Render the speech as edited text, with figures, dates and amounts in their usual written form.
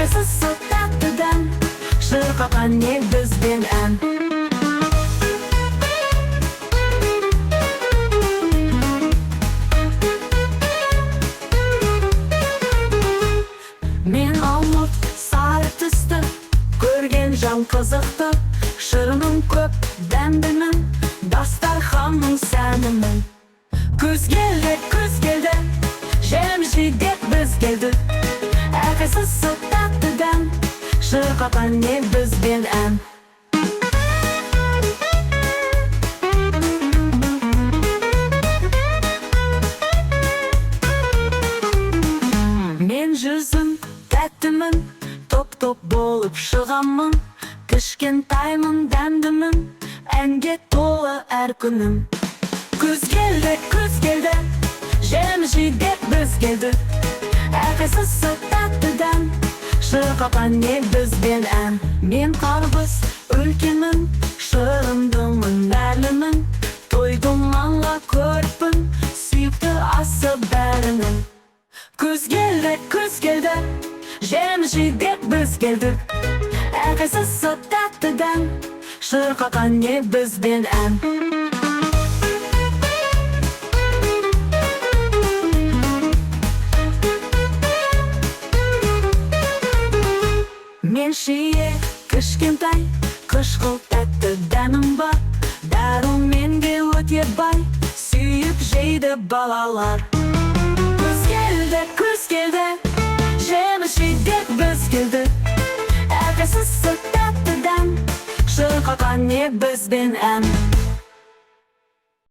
Әрқайсысы тәтті дәм, шырқаған не бізбен ән. Мен алмұрт сары түсті, көрген жан қызықты. Шырыным көп, дәмдімін, дастарханның сәнімін. Күз келді, күз келді, жеміс жидек біз келдік. Әрқайсысы тәтті дәм, шырқаған не бізбен ән. Мен жүзім тәттімін, топ-топ болып шығамын. Кішкентаймын, дәмдімін, әнге толы әр күнім. Күз келді, күз келді, жеміс жидек біз келдік. Әрқайсысы тәтті дәм, шырқаған не бізбен ән. Мен қарбыз үлкенмін, шырындымын, нәрлімін. Той думанға көріппін, сүйікті асы бәрінің. Күз келді, күз келді, жеміс жидек біз келдік. Әрқайсысы тәтті дәм, шырқаған не бізбен ән. Мен шие кішкентай, қышқыл тәтті дәмім бар. Дәруменге өте бай, сүйіп жейді балалар. Күз келді, күз келді, жеміс жидек біз келдік. Әрқайсысы тәтті дәм, шырқаған не бізбен ән.